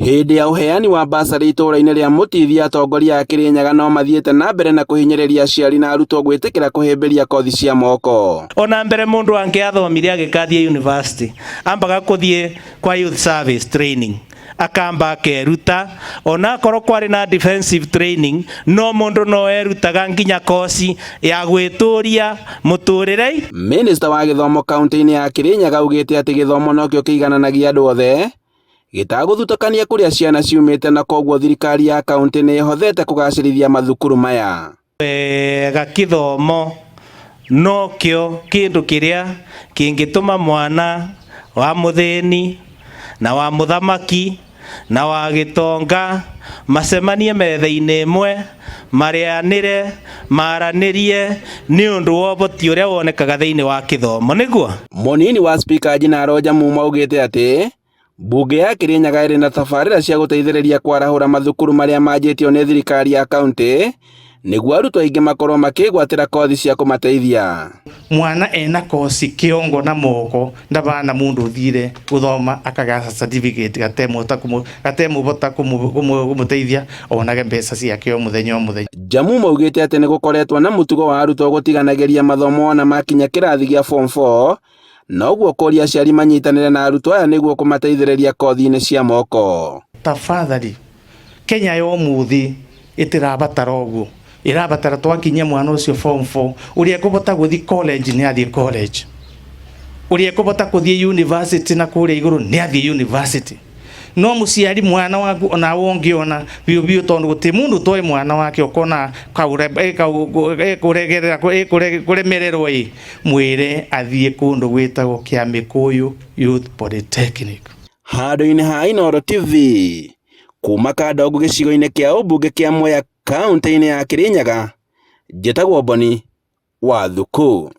Hĩndĩ ya ũheani wa basarĩ itũra-inĩ rĩa Mũtithia atongoria a Kĩrĩnyaga no mathiĩte na mbere na kũhinyĩrĩria aciari na arutwo gwĩtĩkĩra kũhĩmbĩria kothi cia moko. Ona mbere mundu angĩathomire agĩkathiĩ university ambaga kũthiĩ kwa youth service training, akamba akeruta, ona akorwo kwarĩ na defensive training, no mundu no erutaga nginya koci ya gwĩtũria mũtũrĩre. Minista wa gĩthomo kaunti-inĩ ya Kĩrĩnyaga augĩte atĩ gĩthomo nokĩo kĩigananagia andũ othe gĩtagũthutũkania kũrĩa ciana ciumĩte, na koguo thirikari ya kaunti nĩ ĩhothete kũgacĩrithia mathukuru maya. Wega, kĩthomo nokĩo kĩndũ kĩrĩa kĩngĩtũma mwana wa mũthĩni na wa mũthamaki na wa gĩtonga macemanie metha-inĩ ĩmwe, marĩanĩre, maranĩrie, nĩ ũndũ wa ũhoti ũrĩa wonekaga thĩinĩ wa kĩthomo nĩguo. Mũnini wa spika Jinaro Jamumo augĩte atĩ mbunge ya Kĩrĩnyaga ĩrĩ na tabarĩra cia gũteithĩrĩria kwarahũra mathukuru marĩa manjĩtio nĩ thirikari ya kaunti nĩguo arutwo aingĩ makorwo makĩgwatĩra kothi cia kũmateithia. Mwana ena kosi kiongo na moko ndabana mundu uthire guthoma akaga certificate gatemubota kumuteithia onage mbeca ciake o muthenya o muthenya. Jamumo augĩte atĩ nĩ gũkoretwo na mũtugo wa arutwo gũtiganagĩria mathomo ona makinya kĩrathi gĩa form 4, na ũguo kũria aciari manyitanĩre na arutwo aya nĩguo kũmateithĩrĩria kothi-inĩ cia moko. Tafadhali, Kenya ya umuthi itirabatara ũguo, irabatara twakinyia mwana ũcio form 4, ũrĩa ekũbota gũthiĩ college nĩ athiĩ college, ũrĩa ekũbota kũthiĩ university na kũrĩa igũrũ nĩ athiĩ university. No mũciari, mwana waku onawe ũngĩona biũ biũ, tondũ gũtirĩ mũndũ ũtoĩ mwana wake, ũkona kũremererwo, ĩ mwĩre athiĩ kũndũ gwĩtagwo Kĩamĩkũyũ Youth Polytechnic. Handũ-inĩ ha Inooro TV kuma Kandongu gĩcigo-inĩ kĩa ũmbunge kĩa Mwea kaunti-inĩ ya Kĩrĩnyaga, njĩtagwo Boni wa Thuku.